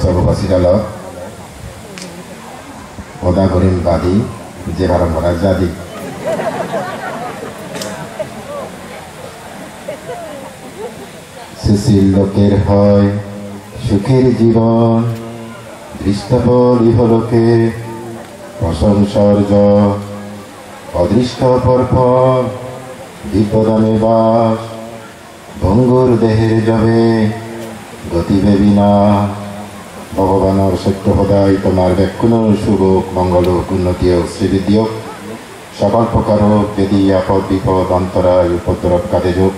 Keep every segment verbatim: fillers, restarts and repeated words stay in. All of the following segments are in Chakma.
Sobo basi gelo, oda gorim badi, je paron para jadi. সুশীল লোকের হয় সুখের জীবন, দৃষ্টফল ইহলোকে প্রশংসার্য, অদৃষ্ট অপর ফল দিব্যধামে বাস। ভঙ্গুর দেহের যবে গতিবে বিনা। ভগবানর সত্য সদায় তোমার বেক্ষণর সুখ, মঙ্গল, উন্নতি ও শ্রীবৃদ্ধি হোক। সকল প্রকার ব্যাধি, আপদ, বিপদ, অন্তরায়, উপদ্রব কাটে যোগ।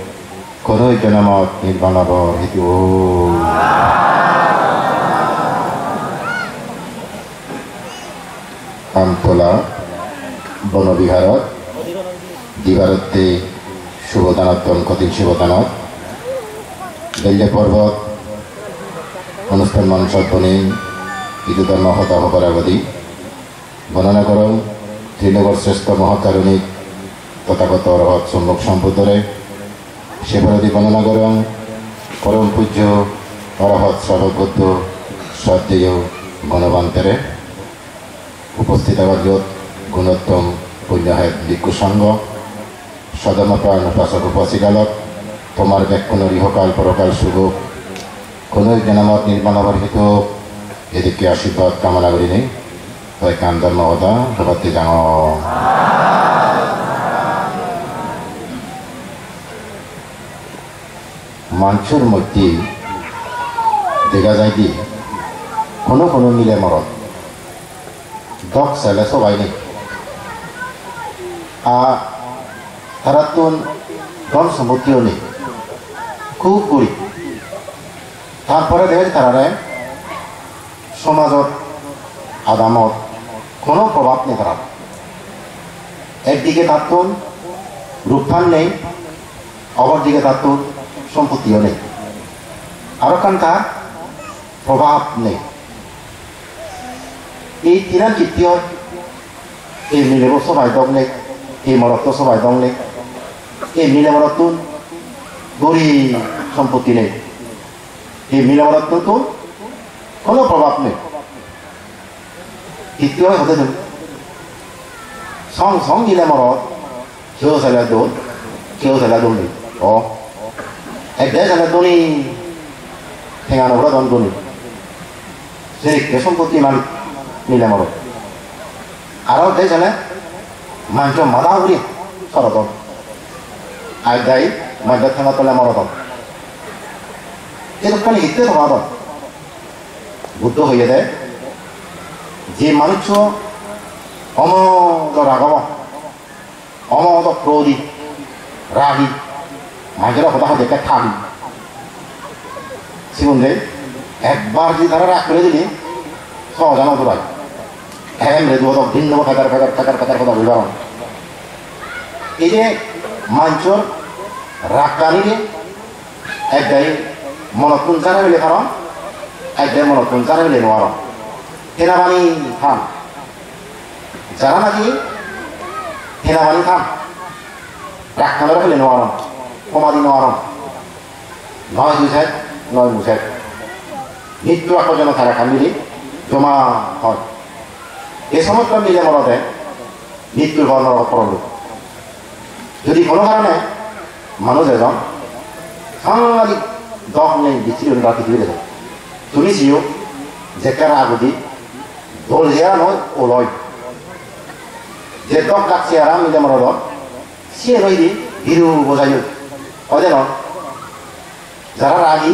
করই জনমত নির্বাণ লাভর হেতু। আমতলা বনবিহারত দিবারত্তে শুভদানত্তম কঠিন শুভদানত বেল্লে পর্বত অনুষ্ঠান মঞ্চত বনে ইদু ধর্ম হতা হবরাবধি বন্দনা করং ত্রিলোকর শ্রেষ্ঠ মহাকারুণিক তথাগত অরহত সম্যক সম্বুদ্ধরে। সেবারতি বন্দনা করং পরম পূজ্য অরহত শ্রাবক বৌদ্ধ শ্রদ্ধেয় গুণবন্তরে। উপস্থিত আবার যত গুণোত্তম পুণ্যহেত ভিক্ষু সংঘ, সধর্মপ্রাণ উপাসক উপাসিকালক, তোমার বেক্ষণর ইহকাল পরকাল শুভ, কোনো জনমত নির্মাণ হবার হেতু এদিকে আশীর্বাদ কামনা করি নেই। তাই কান ধর্ম হতা হবাতে জানো। Manjor moddhe dega jai de hono hono mile morot dok sele sobai nei. Ar tarattun dhon sompotti o nei. Hub gorib. Tar pore dega jai tarare somajot, adamot hono probab nei tarar. Ekdige tattun ruppan nei, opor dige tattun sompottiyo nei. Aro ekkan tar probab nei. Ei tinan hittey oi, ei milebo sobai dok nei, ei morotto sobai dok nei, ei mile morottun guri sompotti nei. Ei mile morottun hono probab nei. Hittey oi hode dun. Song song mile morot, keu sele dol, keu sele dol nei. O. Ekdagi sele dhoni, tengano pura dhon dhoni. Sedokke sompotti malik mile morot. Aro ekdagi sele manjo mada ugure sorodon. Ar ekdagi manjo tenga tole morodon. Edokkani hittey sorodon. Buddho hoyede, je manuccho omodo rag obo, omodo krodi, ragi, manjore hoda hoide ekka thagi. Sigun de ekbar jodi tara rag guri dile, sohoj ano durai. Em re duo dok din debo, pekar, pekar, pekar, pekar hoda guri paron. Ei je manjor rag gani de, ekdagi monottun jare bile paron, ekdagi monottun jare bile nw paron. Hena bani than. Jara nahi hena bani than. Rag kanore bile nw paron. Homa di nw paron. Noi dui side, noi mu side. Nitto ekko jone tara ekkan mili joma hon. Ei somosto mile morode nittor por norogot porolok. Jodi hono karone manuj ejon, sangadik dok nei bichiri guri ba pithibit ejon. Tumi siyo, jekke rag udi, dol cheharan oi, ol oi. Je dok dak cheharan mile morodor, siyen oide biru bojayo. Oi de no? Jara ragi,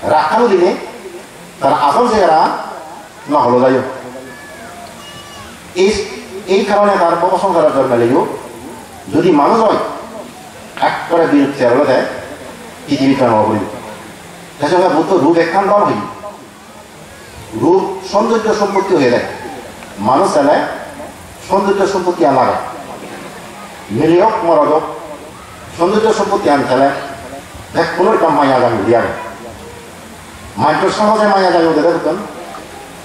rag hano dine, tara asol chehara no holo jayo. Ei, ei karone tar bhobo songsarot jormeleyo, jodi manuj oi, ekkore birut chehara olode, pithibit no puribo. Te songe Buddho rup ekkan dhon hoye. Rup, soundorjo, sompotti hoye de. Manuj sele soundorjo, sompotti an lage. Mile ok, morot ok, soundorjo, sompotti an sele bekkunor ekkan maya jagi udi age. Manjor sohoje maya jagi udi de bekkunor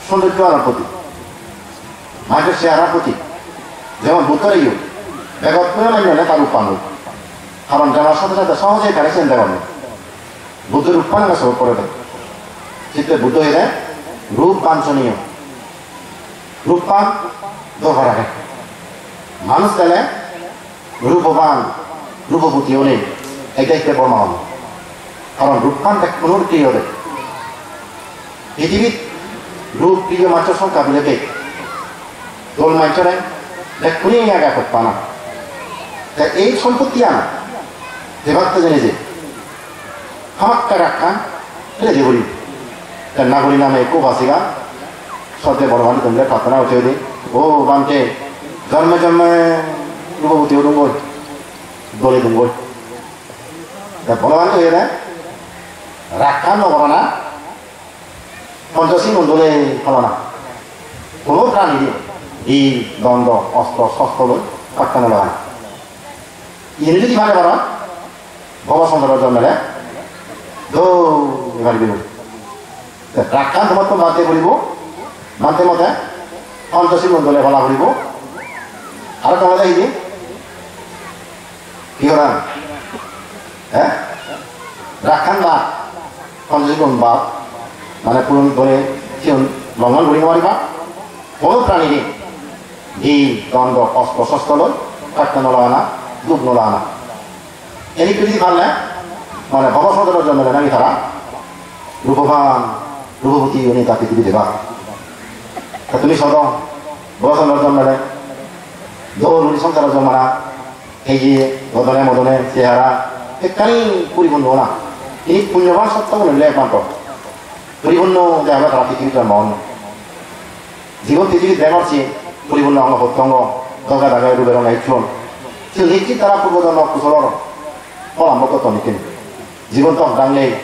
soundorjo anor proti. Manjor cheharar proti. Jemon Buddhoreyo begottun manye mane tar ruppan oi. Karon janar sathe sathe sohoje tare siyen degon. Buddho ruppan age sohoj pore de. Sitte Buddho hoyede, Rup banchoniyo. Ruppan dorkar age. Manuj tale rupoban, rupoboti ole ekta ekta bor magon. Karon ruppan bekkunor priyo de. Pithibit rup priyo manjor songkha bile bek. Dol manjore bekkune age hoppana. Te ei sompottiyan debatte jene je hamakkai rakkan redi guri. Te nagori name ekko basiga sodde Bhogoban tumre prarthona gochche de, "O Bhante, jonme jonme rupoboti odungoi, dole dungoi." Te Bhogoban hoye de, "Rakkan no gorana, Panchashiv mondole holana. Kono pranire ei dondo, ostro, sostro loi hotta no lagana." Iyeni jodi mane paro, Bhobo Songkorot jonmele dole paribe. Rakkan tomattun bhante puribo, bhante mote Panchashiv mondole hola puribo. Aro tomare hidi? Hi horan? He? Rakkan ba Panchashiv mondole ba, mane puron guri siun longhon guri no pariba. Kono pranire ei dondo, ostro, sostro loi hotta no lagana, duk no lagana. Eni pidi parle, mane Bhobo Songkorot jonmele naki tara rupoban, rupoboti oni ta pithibit deba. Ta tumi sodo, Bhobo Songkorot jonmele, dol guri songsarot jonmana, ei je godone modone, sehara, ekkani puripunno na. Ini punyoban sotto gune le ekmatro puripunno je amra tara pithibit jonmo on. Jibon pithibit bemar se puripunno ongo pottongo, doga daga rube ronge icchon. Sigun hittei tara purbo jonmo kusolor pholambo gotton hittei. Jibon to hodang nei.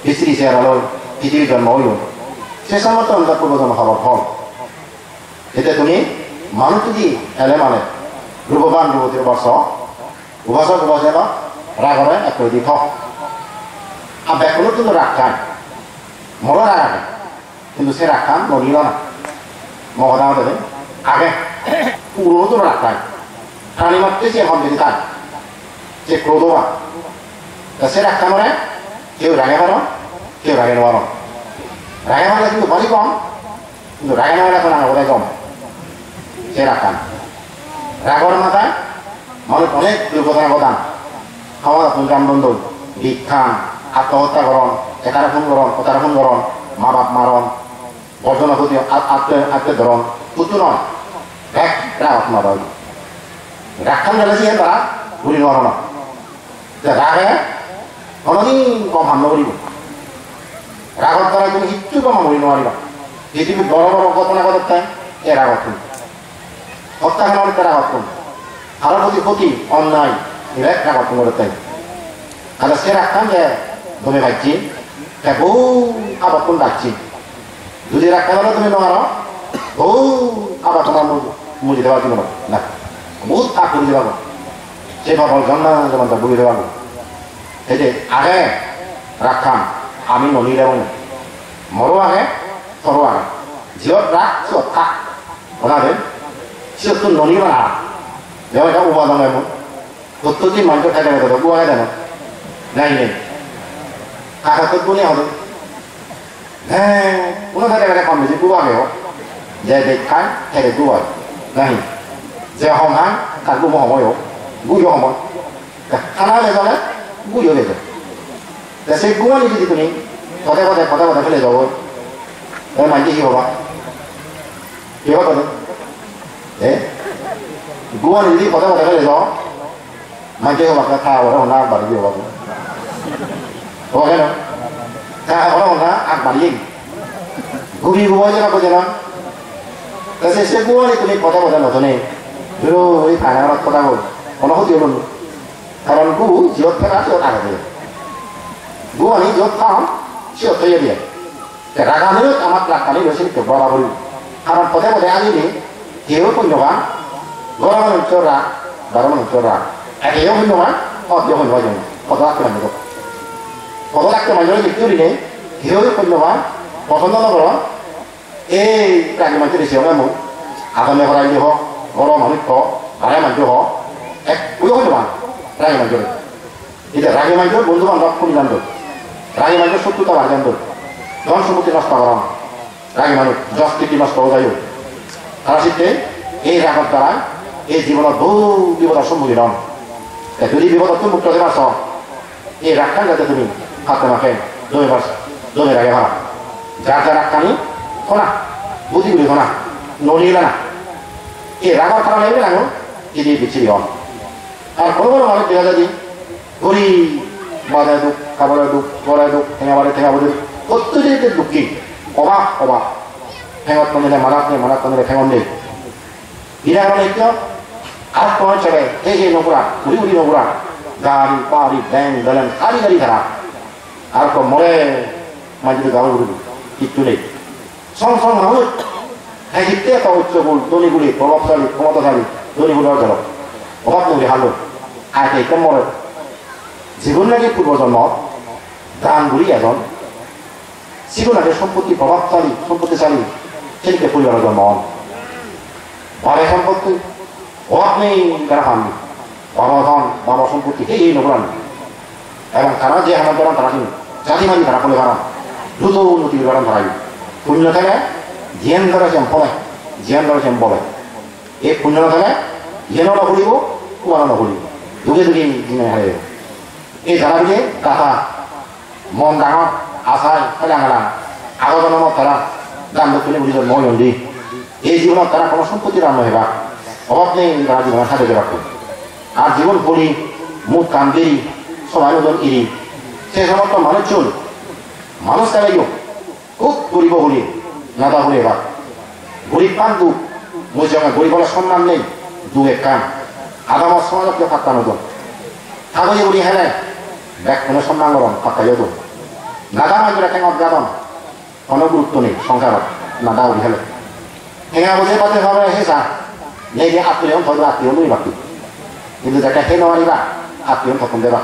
Bistri se araloi pithibit jonmo oyon. Se somoy to ongo purbo jonmo habor phol. Ete tumi manuj jodi ele mane rupoban rupoboti obar so, upasok upasika ragore ekko di tho. A bekkunottun rag thai. Moro rag age. Hintu se ragkan no nilana. Mo hoda hode age. Purono to rag thai. Prani matte se hom jodi thai. Se krodho ba. Ta se ragkanore keu rage paro, keu rage no paro. Rage paro hintu bari kom. Hintu rage no paro kono hoda kom. Se ragkan. Ragor mata manuj onek durghotona ghodan. Hawa pun ram bondon, bikkan, attohotta goron, ekare phone goron, otare phone goron, ma bap maron, borjona hoti at-, atte, atte doron, huttu noi. Bek ragot mada oibo. Ragkan gele siyen tara guri no parona. Te rage honodin gom ham no guribo. Ragot tara tumi hittu gom ham guri no pariba. Pithibit boro boro ghotona ghodotte e ragottun. Hotta hena hotte ragottun. Haro proti hoti, onnai, ibe ragottun ghodotte. Kale se ragkan je dome pacche, te bohut abattun bacche. Jodi ragkan ole tumi no paro, bohut abat tomar mu-, muji deba tumi no paro. Na. Bohut abat muji deba. Se babor jonna jonna bhugi deba. Ei je age ragkan, ami no nile bani. Moro age, toro age. Jiyot rag, siyot thak. Hona de, siyottun noni bana. Jemon ekkan upadon emon. Huttun di manjo thede thede gua thede no. Nei, nei. Kaka to gune hodo. He, uno thede thede kom besi gua geo. Je de khai, thede gua. Nei. Je hom hai, kar gu mo homo yo. Gu yo homo. Thana le jole, gu yo le jole. Te se guani jodi tumi pode pode, pode pode fele do, te manje hi hoba? Hi hoba tumi? Eh? Guani jodi pode pode fele do, manje hoba ka tha ore honna akbar hi hoba? Hoba keno? Tha ore honna akbar hi? Gumi gubo jeba ko jena. Te se, se guani tumi pode pode no thone. Duro oi phana ora pode pode. Kono hoti holo no. Karon gu jiyot thana siyot agede. Guani jiyot than siyot thoye diye. Te ragani amar rakkani roi sinitte bora bori. Karon pode pode agile, keyo punyoban, goro manujor rag, baro manujor rag. Ekeyo punyoban, oteyo punyoban. Podo rakte manjor. Podo rakte manjor jikti gurinei, keyo punyoban, posondo no goron, ei ragi manjore siyong emo, adame horai ho, goro manuj ho, bare manjo ho, ek uyo hoido ban, ragi manjore. Ite ragi manjor bondhu bandhab honi jando, ragi manjor sotruta bari jando. Dhon sompotti nosto goron, ragi manuj, jos kirti nosto oi jai. Tara sitte ei ragor darai ei jibonot bohut bipodor sommukhin on. Te jodi bipodottun mukto thebar so, ei raggan jate tumi hatte make dome bar, dome rage paro. Jar jar raggani hona, budi guri hona, no nigilana. Ei ragor karone ei belangun jidi bichiri on. Ar hono hono manuj dega jai de, guri bade duk, habore duk, gore duk, tenga bade tenga bade duk, hottun jidi dukki, obak, obak. Phengot no mile manat nei, manat no mile phengot nei. Bina karon ekko, ar to chole, he he no gora, uri uri no gora, gari, bari, bank balance, gari gari tara. Ar to more, manjore gabur guri, kichu nei. Song song manuj, he hitte eto uccho gul, dhoni guli, probhabsali, khomotasali, dhoni guli ojolo. Obak nei guri hallo. Ar te ekko more, jigun naki purbo jonmo, dan guri ejon, sigun age sompotti probhabsali, sompottisali, senikke poribarot jonmo on. Bade sompotti, obak nei tara han. Baba dhon, baba sompotti, he he no goran. Ebong tara je hamot goron tara sini, jadi mari tara pole paron. Druto unnoti guri paron tara. Punyo thele, jiyan gore siyan pole, jiyan gore siyan bole. Ei punyo no thele, iyeno no puribo, uwano no puribo. Duge duge jine hai. Ei jara bile data, mon dangor, asai, helang helang. Ago jonomot tara dan dokkine guri jonmo oyon de. Ei jibonot tara hono sompotti dan no hebak. Obab nei tara jibonot hade jebak. Ar jibon holi, mut kan beri, sobai odon iri. Se somosto manuchun, manuj tara yo. Hub guribo huli, nada huli ebak. Guribban duk, mui jonge gurib ole somman nei, duk ekkan. Adamot somajot keyo patta no don. Thagoye guri hele, bekkune somman goron, pattayo don. Nada manjore thengot gadon, hono gurutto nei songsarot, nada guri hele. Tenga boje bade hobe hesa, nei je attiyo hon, tobe attiyo loi baki. Hintu jate he no pariba, attiyo hon tottun deba.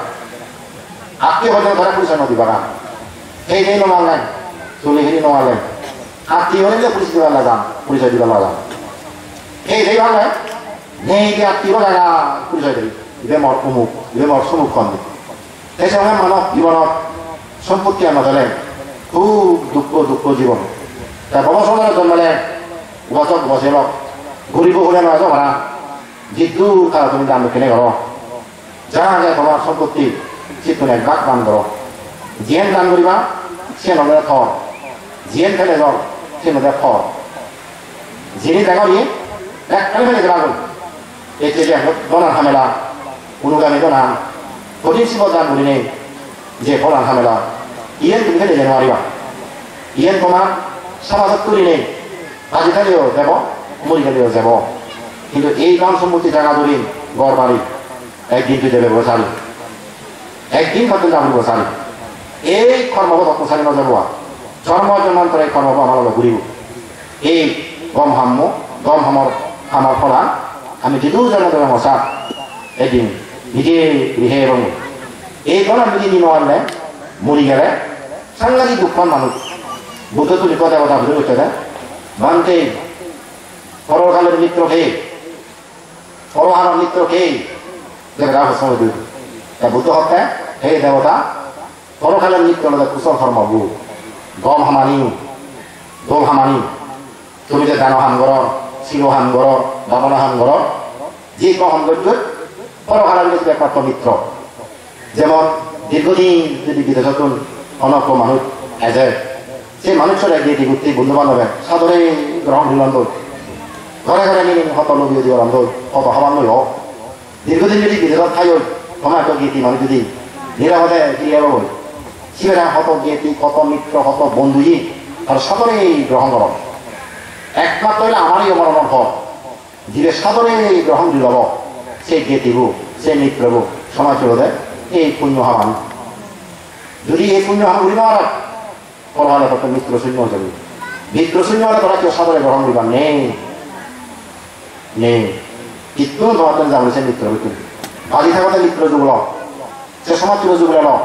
Attiyo hoide tara porisoy no dibagan. Hei hei no manlen, suli hini no manlen. Attiyo hoide porisoy dibar lajan, porisoy dibar lajan. Hei hei manlen, nei de attiyo laga porisoy dei. Ibe mor umuk, ibe mor sumuk hon. Te songe mano jibonot sompotti ano dole. Hub dukko, dukko jibon. Ta bobo songare jonmele, ubasok, ubasilok. Guribo hole no ejo para. Jiddur tara tumi dan dokkine goro. Ja age tomar sompotti, sittun ek bhag dan goro. Jiyen dan guriba, siyen olode tor. Jiyen pele jor, siyen olode tor. Jini degor iye, ekkene pele jebagoi. Ecche je donan hamela, unugami donan, kothin sibor dan gurinei, je pholan hamela, iyen tumi pele jei no pariba. Iyen tomar somajot gurinei, baji thaleyo jebo, mori geleyo jebo. Hintu ei dhon sompotti jaga jumi, ghor bari, ekdin tui jebe bole sari. Ekdin tui jebe bole sari. Ei kormobo totto sari no jebo ar. Jonmo jonmantore ei kormobo amar loge guribo. Ei gom hammo, gom hamor, hamor phola, ami jidu jonmo jonmo sar, ekdin nije rihe ebong. Ei phola nije ni no anle, mori gele, sangadi dukkan manuj. Buddho tuli ko debota bujo gotte de. Bhante, porokaler mitro ke? Porokaler mitro ke? Debota proshno gori. Ta Buddho hotte, he debota, porokaler mitro olode kusol kormo bu. Gom hamani, dol hamani. Tumi je dano ham goror, silo ham goror, babona ham goror, je ekko ham gojjot, porokaler mitro ekmatro mitro. Jemon, dirghodin jodi bidesottun hono ekko manuj ejer, se manuchchore giyeti gutti bondhu bandhobe sadore grohon guri londoi. Ghore ghore nini hoto lobi udi londoi, hoto haban loi o. Dirghodin jodi bidesot thai oi, toma ekko giyeti manuj jodi nirapode firi elo goi, sibere hoto giyeti, hoto mitro, hoto bondhuye tar sadore grohon goron. Ekmatro ole amar iyo moronor phol. Jibe sadore grohon guri lobo, se getibo, se mitrobo, somaj olode ei punyo haman. Jodi ei punyo ham guri no pare, porokale totto mitro sunyo oi jabe. Mitro sunyo ole tore keyo sadore grohon guribar nei. Nei. Kittun tomattun jabore se mitro bittun. Baji thakode mitro juglo. Se somajjore jugulelo,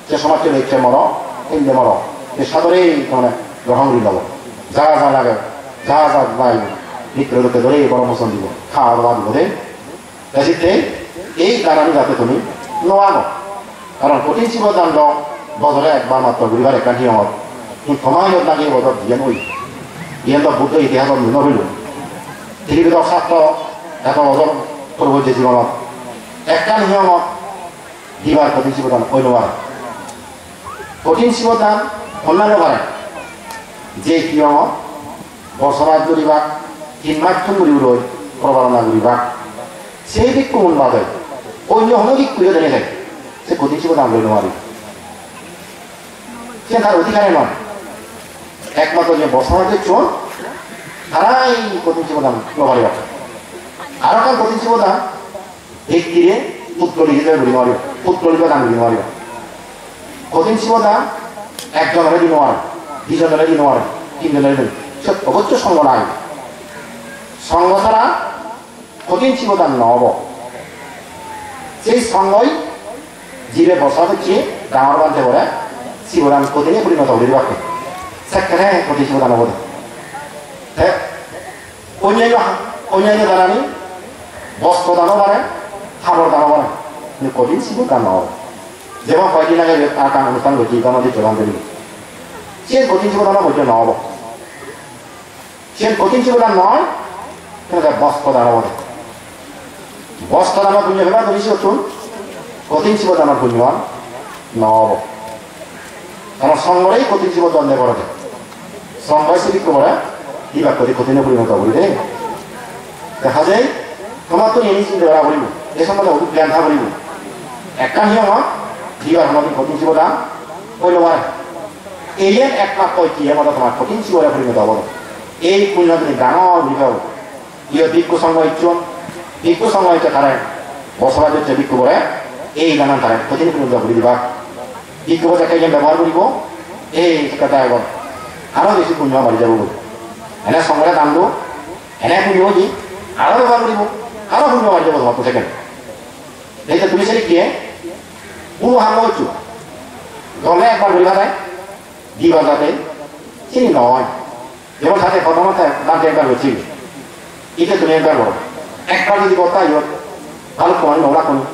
se somajjore ecche moro, inde moro, se sadore mane grohon guri lobo. Ja ja lage, ja ja bai, mitro dokke dore goro moson dibo, khawa dawa dibo de. Te sitte ei danani jate tumi no ago. Karon kothin sibor dan do bojore ekbar matro guribar ekkan niyom age. Hi tomar iyot naki ebojor diyen oi? Iyen do Buddho itihasot mui no pelung. Tripitokor satro eto bojor purbo je jibonot ekkan hiyongot dibar kothin sibodan oi no pare. Kothin sibodan honna no pare? Je hiyongot bosobas guribak, tin mas thum guri uroi probarona guribak, sei bhikkhugun bade onyo hono bhikkhu yo dene thai, se kothin sibodan loi no pare. Siyen tar odhikare noi. Ekmatro je bosobas gocchon, tarai kothin sibodan lo paribo. Aro ekkan kothin sibodan, bhektire puttoli hijebe guri no paribo, puttoli prodan guri no paribo. Kothin sibodan ekjonore di no pare, dijonore di no pare, tinjonore di no pare. Siyot obosso songho lage. Songho sara kothin sibodan no obo. Sei songhoi jibe bosobas gocche dangor bhante bore sibodan kothine porinoto guri dibakke. Sekkene kothin sibodan obo de. Te onnanno, onnanno danani bostro dan o pare, habor dan o pare. Kintu kothin sibodan no obo. Jemon hoyekdin age je ekkan onusthan gocche, Ganadhar Joyante bili. Siyen kothin sibodan no obo. Siyen kothin sibodan noi, siyen olode bostro dan obode. Bostro danor punyo peba tumi siyottun, kothin sibodanor punyo no obo. Karon songhorei kothin sibodan de gorode. Songhoi se bhikkhubore dibak kothin, kothine porinoto guri de. Te hajei tomattun ei sinte gora poribo, ei sombonde gyan tha poribo. Ekkan hiyongot dibar honodin kothin sibodan oi no pare. Iyen ekmatro ikki ebo tomar kothin sibore porinoto obo. Ei punyo tumi dangor guri pebo. Iyot bhikkhu songho icchon, bhikkhu songho icche tare bosobas gocche bhikkhubore, ei danan tare kothin porinoto guri diba. Bhikkhubo jekke iyen bebohar guribo, ei jekke dagor aro besi punyo bari jabo. Ene songhore dan do, ene punyo oye, aro bebohar guribo, aro punyo bari jabo tomar to sekken. Ei to tumi seni kiye? Bhul ham goccho. Dole ekbar guri pade, dibar jate, sini noi. Jemon sate prothom te dante ekbar gocche. Ite tumi ekbar goro. Ekbar jodi gotta iyot, balukko manuj no lakkon.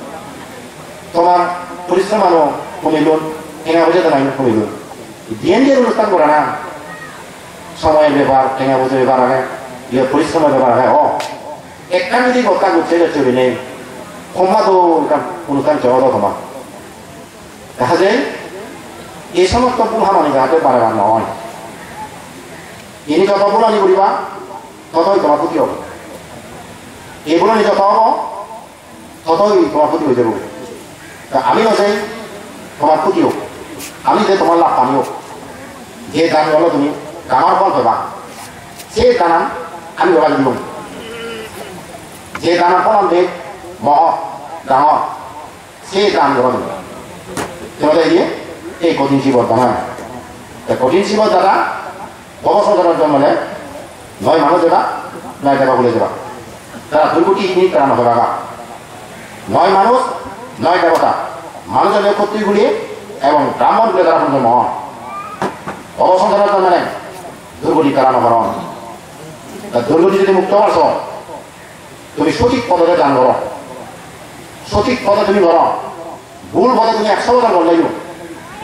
Tomar porishrom ano komilon, tenga poje dana komilon. Diyen diyen onusthan gorana, somoyor bepar, tenga poje bepar age, iyot porishromo bepar age, o. Ekkan jodi gotta gocche gocche gurinei, homma do ekkan onusthan cholo do tomar. Deha jai, ei somosto bhul hamani jahate bare bar no oi. Ini joto bhulani guriba, totoi tomar khoti obo. Ei bhulani joto obo, totoi tomar khoti oi jabo. Ta ami no jai tomar khoti ok, ami jai tomar labh pani ok. Je dan golo tumi, dangor phol peba. Se danan ami gora dibong. Je danan pholan de mohot, dangor. Se dan gora dibong. Tomare iye, ei kothin sibor danan. Ta kothin sibor dara, bhobo songsarot jonmole, noi manuj eba, noi debota hule jeba. Tara durgoti hini tara no pebaga. Noi manuj, noi debota. Manuj ole kottri guli ebong brahmon guli tara punjo no hon. Bhobo songsarot jonmole durgoti tara no paron. Ta durgoti jodi mukto obar so, tumi sothik podore dan goro. Sothik pode tumi goro. Bhul pode tumi ekso bojor gorleyo,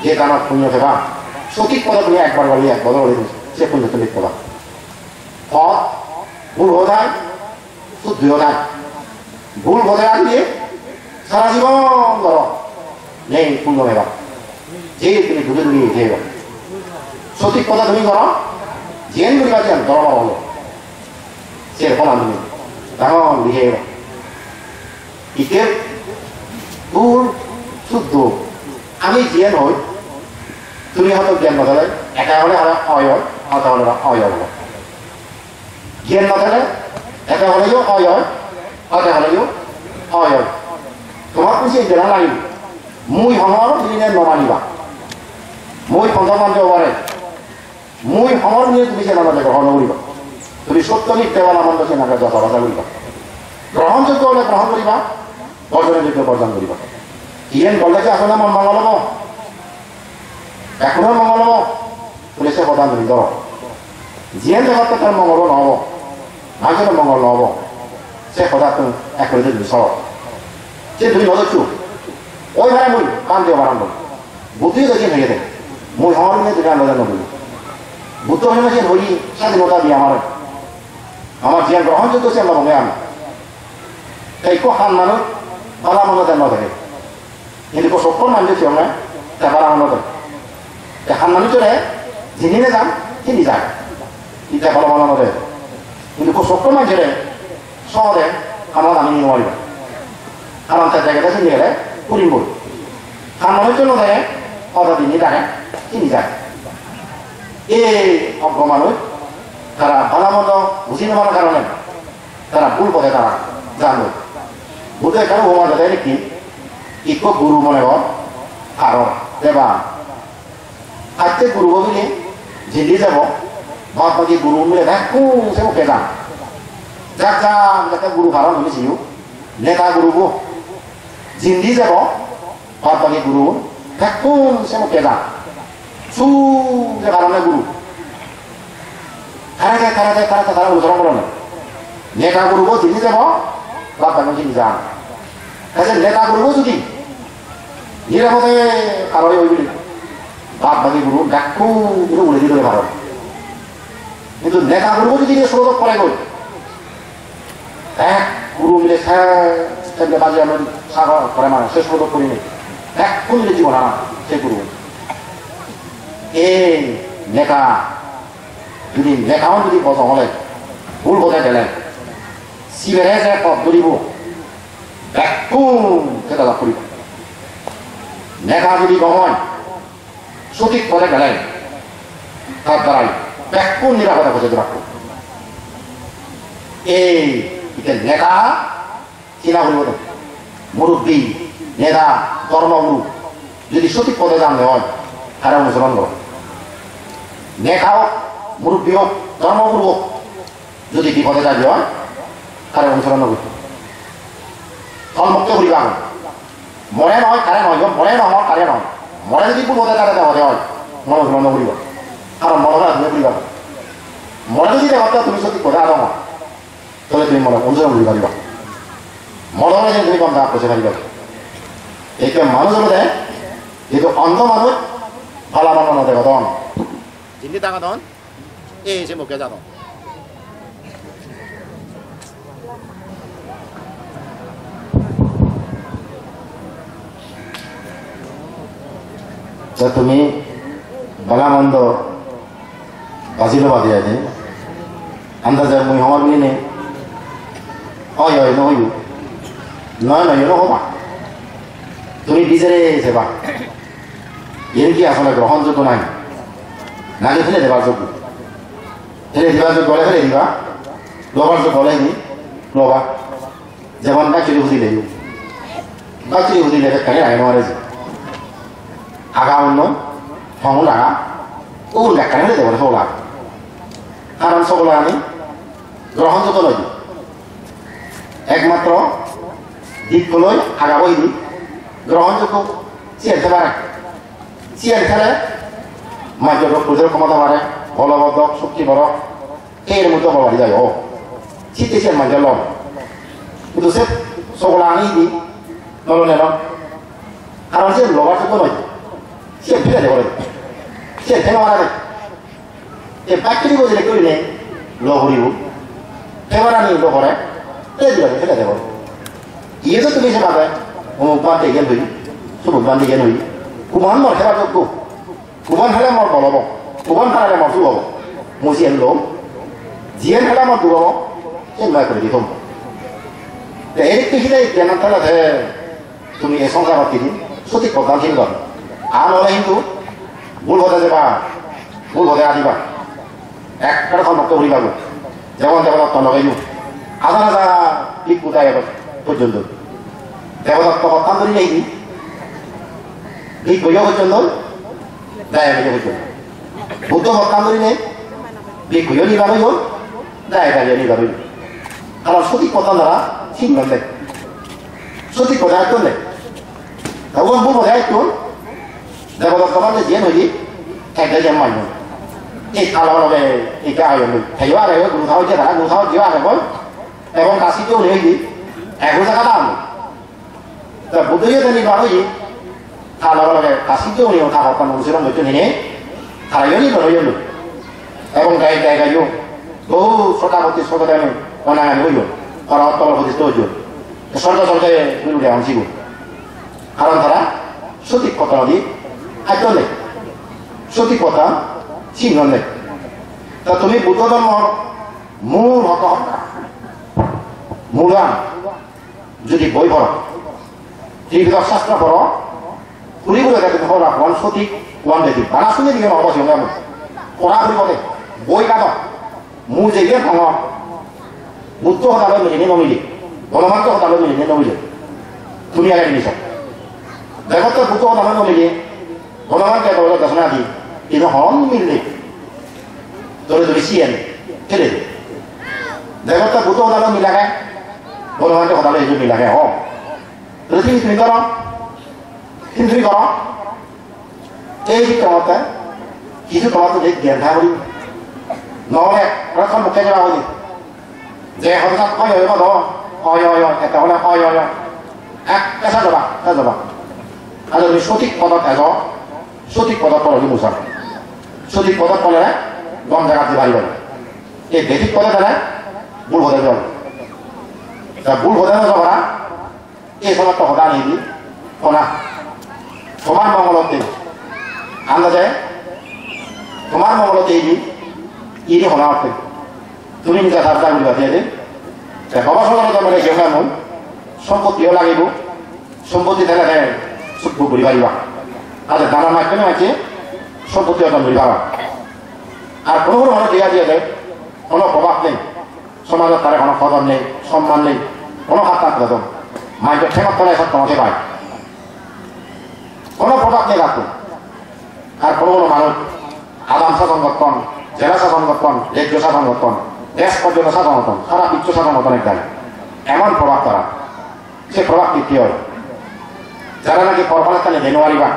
je danor punyo peba, sothik pode tumi ekbar gorle, ek bojor gorle tumi se punyo tumi peba. Pod bhul hoi thai, suddho hoi thai. Bhul pode adile sara jibon goro, nei punyo peba. Je tumi duge duge jeba. Sothik pode tumi goro, jiyen guriba jiyan goro goro holo. Ser pholan tumi dangor guri peba. Ikke bhul suddho. Ami jiyen hoi, tumi hoyto gyan no thele, eke hole hole oi oi, hoyto hole oi oi. Gyan no thele, eke holeyo oi oi, hoyto holeyo oi oi. Tomar kusi jena lagi. Mui hongor jinine no maniba. Mui ponto ponto obare. Mui hongor mui tumi siyen olode grohon guriba. Tumi sotto mitte bala mondo siyen olode joto hoda guriba. Grohonjoggo ole grohon guriba, borjonjoggo borjon guriba. Iyen gorle ki asole mon mongol obo? Ekkuno mongol obo? Tumi se hoda tumi dhoro. Jiyen degotte tar mongol no obo, manjoro mongol no obo. Se hoda tumi ekkore tumi soro. Se tumi no dhoccho. Oi mane mui, bhante obaran bol. Buddhi gocche hoye de. Mui hor mui tumi ando jano buli. Buddho hono siyen hoye sadhinota diye amare. Amar jiyan grohonjoggo siyan lobonge ami. Te ikko han manuj bala mondo den no dege. Hintu ikko sokkor manuje siyonge te bala mondo den. Te han manujore jindi nejan, sindi jai. Ite bala mondo no den. Hintu ikko sokkor manujore sode, hanan ami nw paribo. Hanan te degede sindi gele purim boi. Han manuj no dege, odo dindi dage, sindi jai. Ei oggo manuj, tara bala mondo buji nw paron karone, tara bul pode tara jan goi. Buddho ekkan upoma dede niki, ikko guru mone gor, aro deba. Atte gurubo bile jindi jebo, bad bagi guru mile bekkun se mukke jan. Jak jak jatte guru paron tumi siyo, neta gurubo jindi jebo, bad bagi guru bekkun se mukke jan. Su je parone guru. Tara je, tara je, tara je, tara onusoron goron. Neta gurubo jindi jebo, bad bagi jindi jan. Te se neta gurubo judi nirapode aro oi bili, bad bagi guru bekkun guru uguredi dole paron. Hintu neta gurubo judi srodot pore goi, ek guru mile se temple baji anon sago pore mane se srodot pori nei. Bekkun mile jibon haran se guru. Ei neta, judi neta on judi bojong ole, bul pode gele, sibere je pot duribo, bekkun te dada puribo. Neta judi gom oi, sotik pode gele, tar darai bekkun nirapode pojei jebak. Ei ite neta sina puribo de. Murubbi, neta, dhormo guru, jodi sotik pode jande oi, tare onusoron goro. Neta ok, murubbi ok, dhormo guru ok, jodi bipode jande oi, tare onusoron no goro. Tolmokke puriba agon. More noi, tare noi, more no hor, tare noi. More jodi bul pode tare degode oi, more onusoron no guriba. Karon more tare tumi puriba. More jodi degotte tumi sotik pode adong oi, tole tumi more onusoron guri pariba. More tumi gom dagak goi pariba. Ekko manuj olode, jehetu ondho manuj, bala mondo no degodon. Jindi dagodon, ei se mukke jadon. Te tumi bala mondo baji loba de ai de. Andaje mui hongor bili nei. Oi, oi, no oiyo. Noi, noi, no hoba. Tumi bijere seba. Iyen hi asole grohon joggo nai? Naki fele debar joggo? Fele debar joggo ole fele diba. Lobar joggo ole hi? Loba. Jemon bachchuri hudile yo. Bachchuri hudile bekkani rage no pare je. Haga unno, thong laga, ugun bekkani hudile bole sogola. Karon sogolani grohon joggo noi. Ekmatro dikkoloi haga boidi grohon joggo siyen te pare. Siyen thele majjor rog protirodh khomota bare, boloboddhok, shokti borok, er moddhe bol bari jai o. Sitte siyen majjor lon. Hintu se sogolani di no lone lon. Karon siyen lobar joggo noi. Siyen phele de gore. Siyen phele mara de. Te bachchuri gojire gurinei lo puribo. Thebarani lo pore, te dibe phele debo. Iye do tumi se babe, omuk bhante iyen hoi, somuk bhante iyen hoi. Kuman mor thebar joggo, kuman hele mor bol obo, kuman harale mor suk obo. Mui siyen lom, jiyen hele mor duk obo, siyen mui ekkore di thom. Te erik te hile gyanan thala te Tumi ei songsarot hidi sotik pottan sin gor. Ar nole hintu bul pode jeba, bul pode adiba. Ekkere tolmokto guriba goi. Jemon Debodotto logeyo. Hajar hajar bhikkhu dayok porjonto. Debodotto pottan gurinei hidi. Bhikkhuyo porjonto, dayokeyo porjonto. Buddho pottan gurinei bhikkhuyo nirban oyon, dayokeyo nirban oyon. Karon sotik pottan tara sin gor de. Sotik pode atton de. Ta uban bul pode atton. Debodotto bhante jiyen hoye, ekdagi jiyen manye. Ei tala bole, ei ga hoye, teyo age, guru thaor je tara, guru thaor je age bol. Ebong kasi je hoye, ego jaga da amo. Ta Buddho ye teni bar hoye, tala bole, kasi je hoye, ta hokkan onusiron gocchon hine, tara yo ni bar hoye lo. Ebong gai gai gaiyo bohu srotapotti srotadebi onangani oyon, aro tolopodhisto oyon. Sorgo sorge guri guri agon sigun. Karon tara sotik pottan odi atton nei, sotik pottan sinnon nei. Ta tumi Buddho dhormor mul hoto hotta, mulan jodi boi poro, Tripitok Sastro poro, puri puri gele tumi hobor peba, hon sotik, hon bedik. Bana suni diye no obo, siyong amo. Pora puri pore, boi kado. Mui je iye hongo, Buddho hoda loi mile ne no mile, Bhogobanto hoda loi mile ne no mile. Tumi age jiniso. Degotte Buddho hoda loi no mile, Bhogobante to desona di, ino hon mile. Dore dore siyen, tele. Degotte Buddho hoda loi mil age, Bhogobante hoda loi mil age, ho. Tumi, tumi goro, tumi goro. Ei je tomar te, hissu tomar te je gyan tha gori. Nole, ora ton mukke jaba gori. Je hoda oi oi hodo, oi oi oi, eta hole oi oi oi. Ek, esa jaba, esa jaba. Aro tumi sotik podot ejo, sotik podot poro di musa. Sotik podot pole, gom jagat di paribo. Ei bedik podot ele, bul podot jabo. Ta bul podot jabo na, Ei somosto hoda ani di hona. Tomar mongolotte. Andaje tomar mongolotte di ini hona otte. Tumi nija sarda guriba de. Te baba songore tomare jona mui. Sompotti o lagibo. Sompotti thele te suk guri pariba. Ate dana makke makke sompotti orjon guri pariba. Ar kono kono mane diya diya de. Kono probhab nei. Somajot tare hono hodor nei, somman nei, hono hattan hodor. Manjor thengot tole sotto mose pai. Hono probhab nei tattun. Ar hono hono manuj adam sason gotton, jela sason gotton, rejjo sason gotton, desh porjonto sason gotton, sara biswo sason gotton ekdagi. Emon probhab tara. Se probhab hitte oi? Jara naki por palettani de no pariba.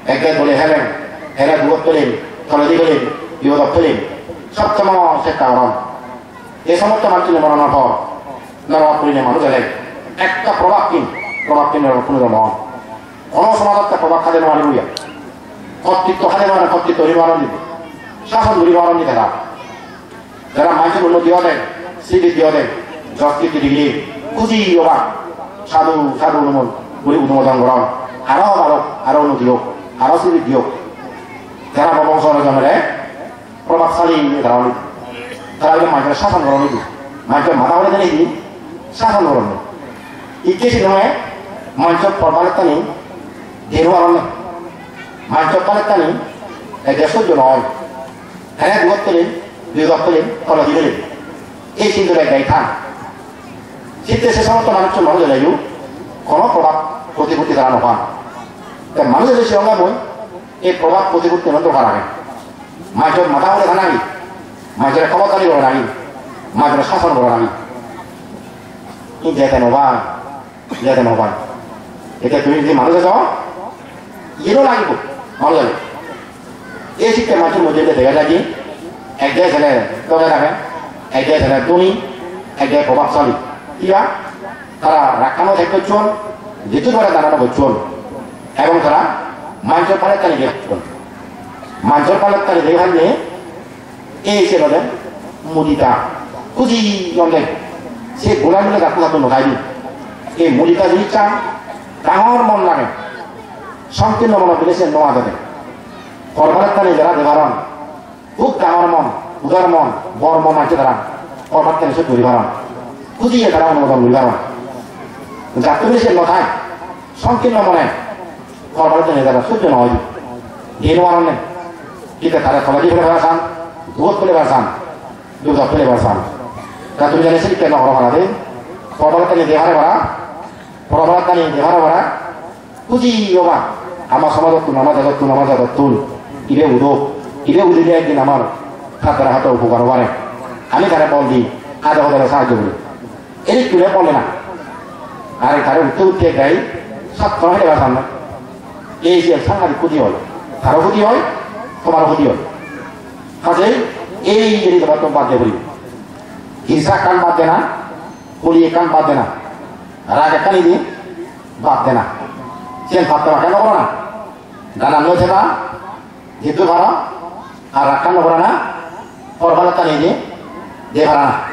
Ekdagi dole helen, here dugot pelen, toledi pelen, bipodot pelen. Sob somoy se karon. Ei somosto manuchchune moronor por norok purinei manuj elek. Ekka probhab hin, probhab hin norok purinei mon. Hono somajot te probhab hade no paribo ya. Kottitto hade no pare, kottitto hi no paron dibo. Sason guri no paron di tara. Jara manjor unnoti ode, sriti ode, jos kirti digiri, huji oba, sadhu, sadhu onumon, guri onumodon goron. Aro, aro, aro unnoti ok, aro sriti ok. Jara bobong sore jonore, probhabsali tara oni. Tara bile manjore sason goron idi. Manjor mada ore dene idi, sason goron. Ikke sinome manjor por palettani deno aronne. Manjor palettani ede sojjo noi. Hene dugot pelen, dugot pelen, toledi pelen. Ei sindure gai than. Sitte se somosto manuchchun manuj oleyo, kono probhab protipatti tara no pan. Te manuj ole se onge mui, ei probhab protipatti no dorkar age. Manjor mada ore thana agi, manjore khomotani gora agi, manjore sason gora agi. Inde te no ba. Jate no pai. Ete tumi jodi manuj ejo, iye no lagibo, manuj ejo. Ei sikke manjor moddhe dega jai je, ekdagi sene doge dage, ekdagi sene dhoni, ekdagi probhabsali. Kiya? Tara rakkano thek gocchon, jidu tara dana gocchon. Ebong tara manjor palettani gocchon. Manjor palettani dega jai je, Ei se olode mudita. Huji onde. Se gola mile gatto gatto no thai di. Ei mudita jinissan dangor mon lage. Songkirno mon bile se no adode. Por palettani jara de paron. Hub dangor mon, udar mon, bor mon age tara. Por palettani se guri paron. Hujiye tara onumodon guri paron. Gatto bile se no thai. Songkirno mone. Por palettani jara sojjo no oi. Diye no paronne. Hitte tare toledi pelebar san, dugot pelebar san, dubot pelebar san. Ta tumi jani sedokke no goro para de. Por palettani de pare para, por palettani de pare para. Huji oba, ama somajottun, ama jadottun, ama jadottun. Ibe udok, ibe udile ekdin amar tattara hato upokar obare. Ami tare bol di, ado hodore sahajjo guri. Erik tule bole na. Are tare utte utte gai, sat tara hele basan na. Ei je sangari khuti oi. Taro khuti oi, tomaro khuti oi. Hajei, ei jeni tomar to bad de puribo. Hirsa ekkan bad de na, holi ekkan bad de na. Rag ekkan idi bad de na. Siyen bad de na, keno goro na? Ganan loi theba, Jiddur paro, ar rag ekkan no gora na, Por palattani di, de para.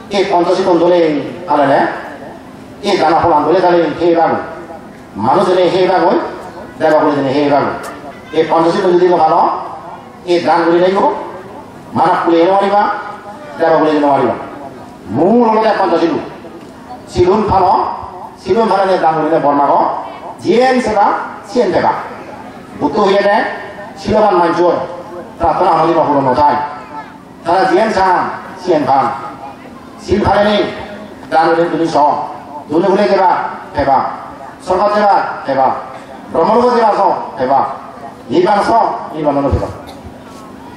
Ei Panchashilun dole palele, ei dana pholan dole dale hei bagoi. Manujune hei bagoi, debagune hei bagoi. Ei Panchashilun jodi no palo, ei dan guri naibo, manak pule no pariba, debagune no pariba. Mul olode Panchashilu. Silun palo, silun palene dan gurine bor mago, jiyen seba, siyen peba. Buddho hoyede, siloban manjor prarthona honodino puron no thai. Tara jiyen san, siyen pan. Sil palene, dan gurine tumi so. Duni hule jeba, peba. Sorgot jeba, peba. Brahmalogot jeba so, peba. Nirban so, nirban no peba.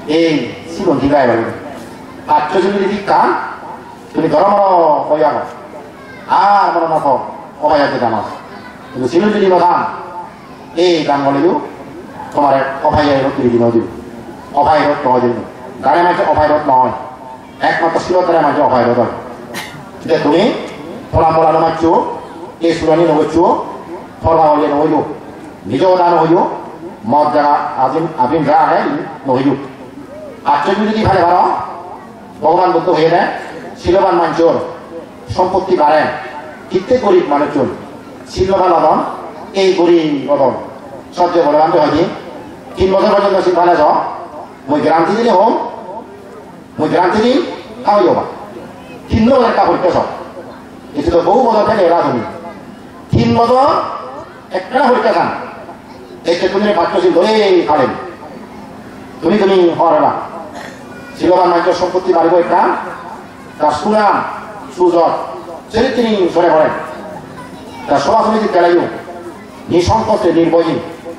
Ei silun diba ebar. Paccho sil jodi thik than, tumi dhoromoro oi ago. Ar mono no to, obaye age dano. Kintu silun jodi no than, ei dan goleyo, tomare obaye rot tuli dino dibo. Obaye rot no dibo. Gare maje obaye rot no. Ekmatro silot dare maje obaye rot. Je tumi, phola mola no majjo, ei sulani no gojjo, phola ole no oibo. Nijo dan oiyo, mot jaga abin, abin ja age, no oiyo. Paccho jodi pale paro, Bhogoban Buddho hoyede, siloban manjor sompotti bare, hitte gorib manuchun sil no palodon, ei gorib odon. Sojjo Bhogoban hoyede, tin bojor porjonto sil pale so, mui guarantee dini hom, mui guarantee di, ta hoiyo ba. Tin bojor ekka porikka so. Itu to bohu bojor theke era tumi. Tin bojor ekkana porikka san. Ecche tumi paccho sil dole palen. Tumi tumi hore ba. Siloban manjor sompotti baribo ekka. Tar sunam, sujot, senitteni sore pore. Tar soba somiti geleyo. Nisonkoste nirboye.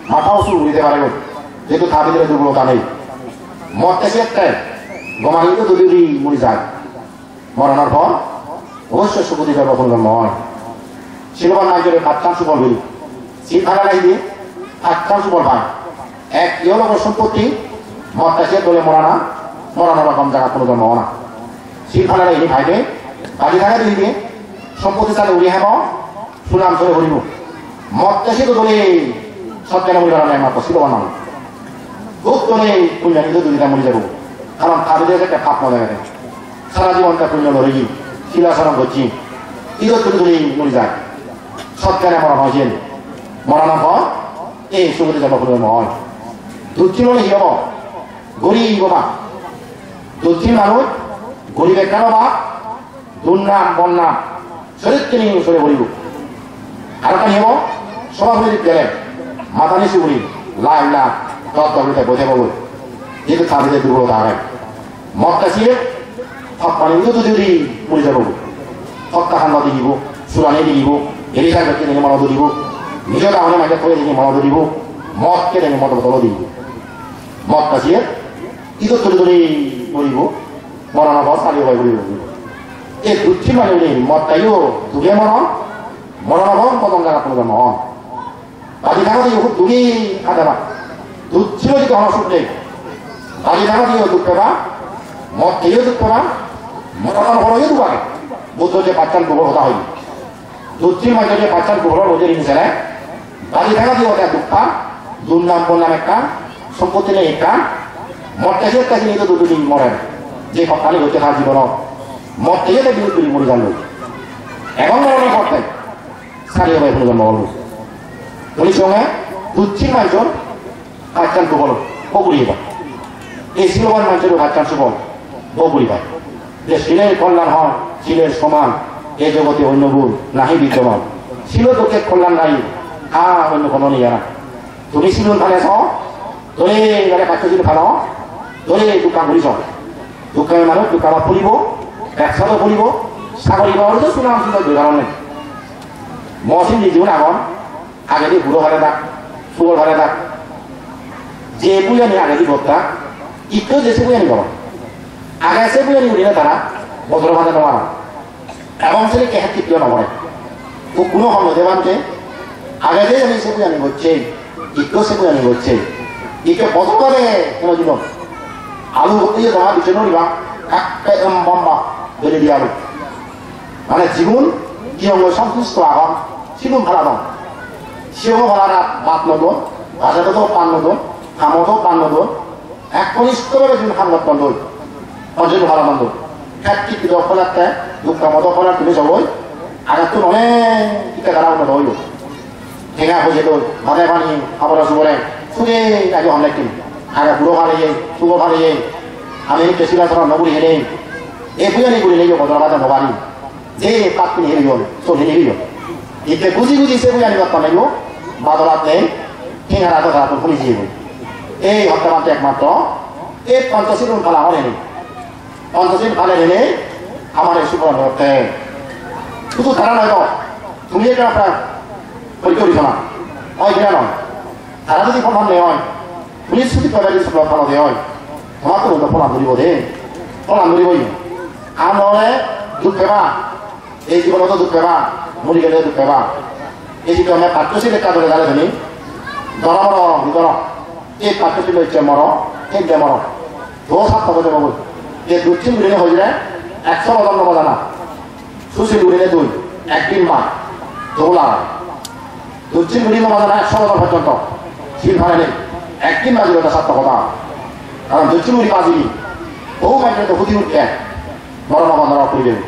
Matha uchu gurite pareyo. Jehetu ta bidire durbolota nei. Motte sette. Gomani idu duli duli muri jai. Moronor por obossoi sugoti jorbo punorjonmo oi. Siloban manjore pachan subol bili. Sil phalale hidi pachan subol pai. Ek iye olo sompotti, motte sette dole morana, moronor gom jagat punorjonmo ona. Sil phalale hidi paibe, baji thagede hidi, sompotti sale uri hebo, Sunam sore horibo. Motte sette dole sojjone muri parane ekmatro siloban manuj. Duk dole punyo idu duli ta muri jabo. Karon ta bidire ekka pap no degede. Sara jibon ta punyo lorigi. Sil asoron gocchi. Idu duli duli muri jai. Sojjone moron oi siyen. Moronor por ei sugoti jorbo punorjonmo oi. Dussil ole hi obo? Gorib oba. Dussil manuj gorib ekkan oba. Durnam, bonnam, sorittun sore poribo. Aro ekkan hi obo, soba somiti gele, matha nichu guri, laj laj, dor dor guri boi thebo goi. Jehetu ta bidire durbolota age. Motte sette, hokkani udu duli duli muri jabo goi. Hokka handa digibo, surani digibo, eri jar gotte degi mono digibo, nijo dagone maje thoi degi mono digibo, mot hei degi mono bodol digibo. Motte sette, idu duli duli muribo. Moronor por sale uri poribo. Ei dussil mane uri, mot haiyo duge moron, moronor por bodol jagat punorjonmo on. Baji thagodeyo hub duge hadeba. Dussil jodi hono suk nei. Baji thagodeyo duk peba, mot haiyo duk peba, moronor poroyo duk age. Buddho je pachan dugor hoda hoye. Dussil manjor je pachan dugor hoda hoye rini sele, baji thagodeyo te duk pa, durnam bonnam ekkan, sompotti nei ekkan, motte sette sini to duk duk more. Je hokkani gocche ta jibonot. Motte sette duk duk muri jalloi. Ebong moronor por te sale uri punorjonmo olo. Tumi songe dussil manjor pachan subol, bo guri eba. Ei siloban manjor pachan subol, bo guri eba. Je siler kolyan oi, siler soman, e jogote onno gun nahi biddoman. Silo dokke kolyan nai, ar onno hono nei ar. Tumi silun pale so, dole dale paccho sil palo, dole dukkan guri so. Dukkan manuj dukkan puribo, bebsa do puribo, sagori pabo do sunam sujog begaron nei. Mo sindi jigun agon, agedi huro pare dak, sugor pare dak. Je pujani agedi gottak, ikko je se pujani goron. Age se pujani gurinei tara bojoro pade no paron. Ebong seni ke hatti pure no gore. Ukkuno hon no de bhante, agedi ami se pujani gocche, ikko se pujani gocche. Ikko bojoro pade hono dino. Alu hotte je dama bichon no diba, kakke em bamba, dole di alu. Mane jigun hiyongo santusto agon, silun phaladon. Siyogo phalara bhat no don, bajaro do pan no don, hamo do pan no don, eknisto bhabe jigun ham gotton doi. Monjur Bala Mondur. Katti kido pholatte, dukka modo pholat tumi sogoi, agattun onek itte gara uno doyo. Tenga hoye do, bade pani, habore subore, suge agi honne kin. Aga buro phale ye, sugo phale ye. Ami ke sila sara noguri hene. E buyani guri neyo bodora bade nobari. Je pat pini hiri yon, so hiri yon. Itte buji buji se buyani bat paneyo, badorat nei, tenga rato rato phuli jiye. Ei hotte mante ekmatro, ei Panchashil un pala hore nei. Panchashil pale rene amare suboron hotte. Sudu tara noi to, tumi ekka pora porikkha gori sona. Oi kina noi. Tara jodi pholan de oi, tumi sudi pala di sukla pala de oi. Tomar to pholan duribo de. Pholan duribo. Amore duk peba. Ei jibonot duk peba, muri gele duk peba. Ei jibonot Panchashil ekka dore dale duni. Doro moro, doro. Ei Panchashil icche moro, ei de moro. Do satto bojo bojo. Ei dujjin gurine hoile, ekso bojor no bojana. Susil gurine dui, ek din ma, dola. Dujjin gurine no bojana ekso bojor porjonto. Sil pare nei, ek din ma gurine satto hoda. Karon dujjin guri bajili. Bohu manje to hudi utte. Moron obor no puribe.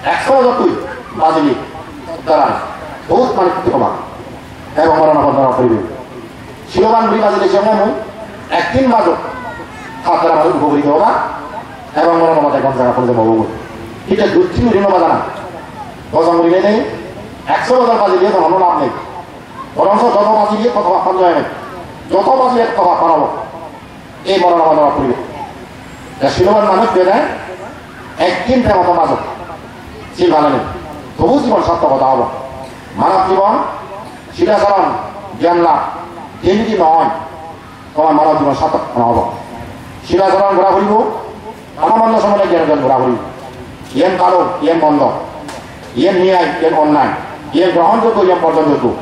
Ekso bojor tui bajili, darai, bohut mane khoti hoba. Ebong moron obor no puribe. Siloban guri bajile siyong mui, ek din bajo, tar dara mane upokrit hoba, ebong moron obor ekdom jaga puri jabo. Hitte dujjin guri no bajana. Bojong guri nei, ekso bojor bajile to hono lab nei. Borongso joto bajile toto pap pan jai nei. Joto bajile toto pap pan obo. Ei moron obor no puribe. Te siloban manuj bede ek din te moto bajo. Sil pale nei. Tobu jibon sartokota obo. Manob jibon, silacharon, gyan lab, jemiti noi, tomar manob jibon sartok no obo. Silacharon gora puribo, bhalo mondo sombonde gyan orjon gora puribo. Iyen bhalo, iyen mondo, iyen niyai, iyen onnai, iyen grohonjoggo, iyen borjonjoggo.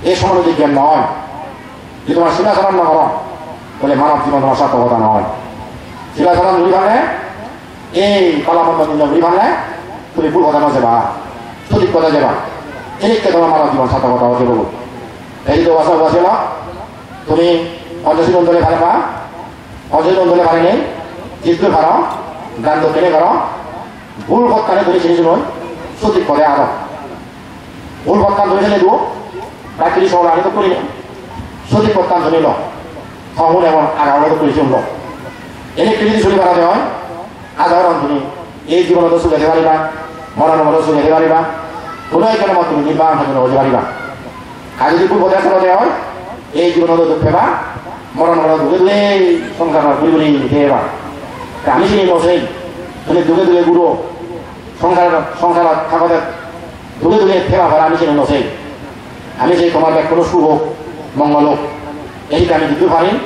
Ei sombonde gyan noi. Jodi tomar silacharon no goro, tole manob jibon tomar sartokota noi. Silacharon guri pale, ei bhalo mondo nirnoi guri pale, tumi bhul pothe no jeba, sothik pothe jeba. Enikke tomar manob jibon sartokota oi jebo. Ei je basa basa holo, tumi Panchashil un dole pare ba, Panchashil un dole pare nei, jiddur paro, dan dokkine goro, bhul pothan tumi sini sunoi, sothik pothe aro. Bhul pothan tumi sele duo, bakiri sola ani to kuri nei. Sothik pothan tumi lo. Thongun emon aga ole to kuri sunlo. Ene kiri di suri parade oi, aga oron tumi. Ei jibonot suge thei pariba, moron obor suge thei pariba. Hono ekkan mot tumi nirban hasil gori pariba. Ar jodi bhul pothe solode oi, ei jibonot duk peba, moron obor duge duge songsar guri guri thei peba. Te ami sini no sei, tumi duge duge guro, songsar, songsar thagode Duge duge theba para ami sini no sei. Ami sei tomar bekkuno suk hok, mongol hok. Ei ami jiddur pari,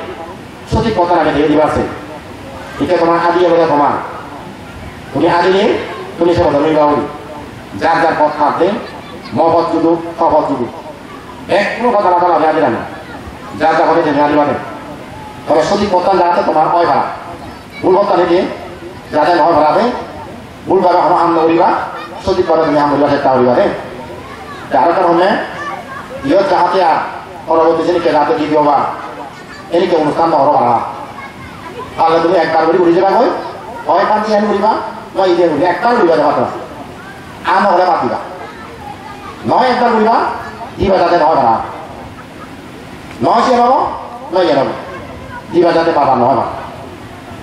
sothik pothan ami degei dibar sei. Itte tomar adi olode tomar. Tumi adi nei, tumi se pothe loiba uri. Jar jar pot hat de, mo pot judo, to pot judo. Bekkuno pot alada alada adi rani. Jar jar pothe tumi adi bade. Tobe sothik pothan jate tomar oi para. Bhul pothan edi, jate no oi para de. Bhul bhabe hono ham no guriba, sothik bhabe tumi ham guribar chesta guriba de. Te aro ekkan honne, iyot jahate ar poroborti senikke jahate ditiyo bar enikke onusthan no goro para. Parle tumi ekbar guri guri jeba goi, hoi ekkan diyan guriba, noi idiyan guriba, ekbar guriba jeba to. Ar no hole bad diba. Noi ekbar guriba, diba jate no hoi para. Noi siyan obo, noi iyan obo. Diba jate baba no hoi para.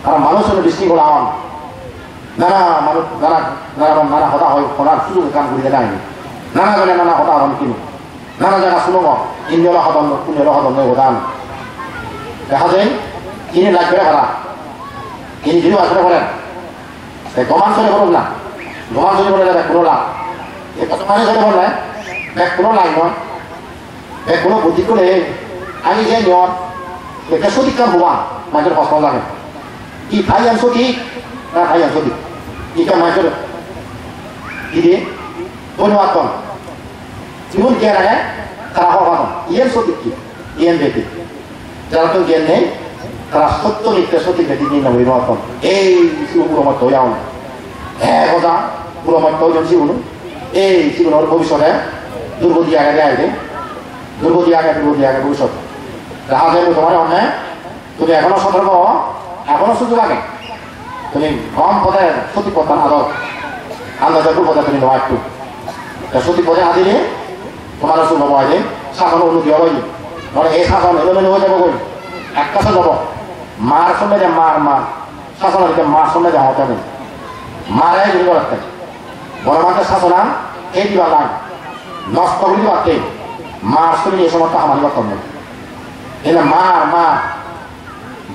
Karon manuj hono dristi gola on. Nana manu-, nana, nana, nana hoda hoi, honar sujug ekkan guri dena hini. Nana jone nana hoda hon kini. Nana jaga sunongo, indi olo hodon, undi olo hodon noi hodan. Deha jai, ini lagbe para. Ini jidu asore pore. Te goman sore porok na. Goman sore pore bekkuno lab. E kotto mane sore pore, bekkuno lab noi. Bekkuno buddhi kule, ami je niyot, ekka sothik ekkan hoba, manjor hosto lage. Hi paiyan sothik, na paiyan sothik. Ekka manjor, hi de, dhonyobad don. Jigun gyan age, tara hoba don. Iyan sothik ki, iyan betik. Jara tun gyan nei, tara sotto mitte sothik betik nirnoi guri no paron. Ei sigun guro motto oyon. Ek hoda, guro motto oyon sigun. Ei sigunor bobissote durgoti agede aide. Durgoti age, durgoti age bobissote. Te haje mui tomare honne, tumi ekhono sotorko o, ekhono sujug age. Tumi gom pode sothik pottan ado. Andaje bhul pode tumi no atto. Te sothik pode adile tomar suk obo age, sason unnoti obo age. Nole ei sason elomelo oi jabo goi. Ekka se jabo. Mar somme de mar, mar. Sason age mar somme de hote goi. Mare guri gorte. Boro mate sasonan ei dibar lai. Nosto guri dibatte. Mar somme ei somosto hamani gotton. Ele mar, mar.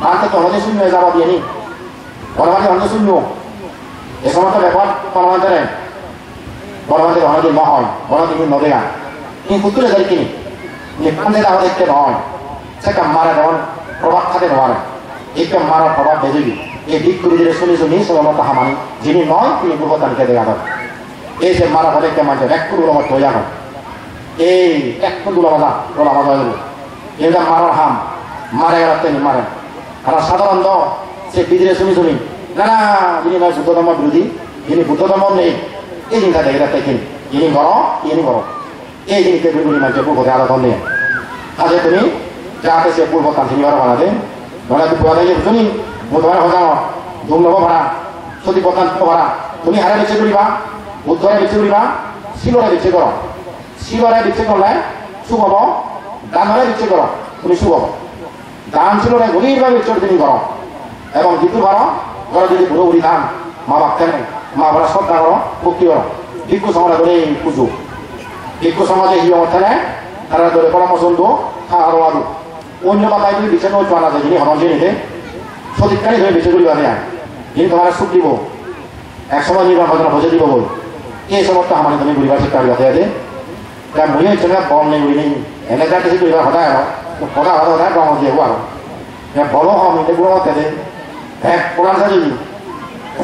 Bhante to honode sunyo jabo diyeni. Bhante honode sunyo. E somosto bepar Bhante re. Bhante honode no hoy. Bhante no dega. Ni putule dari kini. Ni Bhante da honode no hoy. Seka mara don. Probhat thake no are. Ekka mara probhat bejebi. E bhikkhu bidire suni suni somosto hamani. Jini noy, tini bhul pottan ke dega don. Ei je mara pode ekka manje ekku dula manje oi agon. Ei ekku dula maja, dula maja oi agon. Ei je marar ham, mare gelatte ni mare. Aro sadharon do se bidire suni suni. Na, na, ini mai Buddho dhormo birodhi, ini Buddho dhormo nei. Ei jinta degelatte kin, ini goro, ini goro. Ei jinis ke guri guri manje bhul pode aro thonde. Aje tumi jate se bhul pottan sini paro bana de. Nole tu pura de juni, Buddho dhormo hoda no. Dum lobo para, sothik pottan to para. Tumi hare bicche guriba, Buddho re bicche guriba, Silo re bicche goro. Silo re bicche gorle suk obo, dan re bicche goro, tumi suk obo. Dan silore guri bhave chorchini goro. Ebong jidu paro, goro jodi buro guri than, ma bap thene, ma bap re sroddha goro, bhokti goro. Bhikkhu songore dore pujo. Bhikkhu songo je hi obo thene, tara dore poramorsho do, tha aro adu. Onyo babai jodi bichar no chwana je jini horon jini de, sothik kari dore bichar guri bhave ai. Jini tomare suk dibo. Ek somoy nirban bajona bojei dibo goi. Ei somosto hamani tumi guribar chesta guribatte de. Ta mui hocche na bol nei gurinei. Ene ja kisi guribar hoda aro. Hoda hoda hoda gom hoye aro. Ya bolo hom inde guro hotte de. Ek proman sa jodi.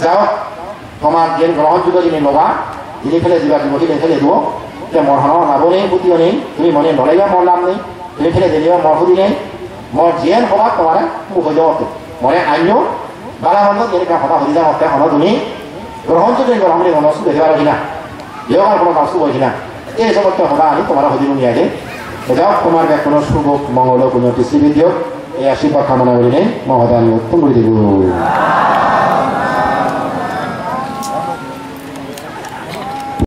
Jao. Tomar jen grohon judo jini loba. Jini fele diba dibo, jini fele dibo. Te mor hono labo nei, putiyo nei. Tumi mone nole ya mor lab nei. Tumi fele diba mor hudi nei. Mor jen hoba tomare mu hoye hotte. More anyo. Bala mondo jeni ekkan hoda hodi jang otte hono tumi grohon jodi goro, hono suge paro kina? Iyogar hono ta suge kina? Ei somosto hoda ami tomare hodi nuni aje. Jao, tomar bekkuno suk ok, mongol ok, unnoti sribidi ok. Ei ashirbad kamona gurinei mo hoda ami uttun guri dibo.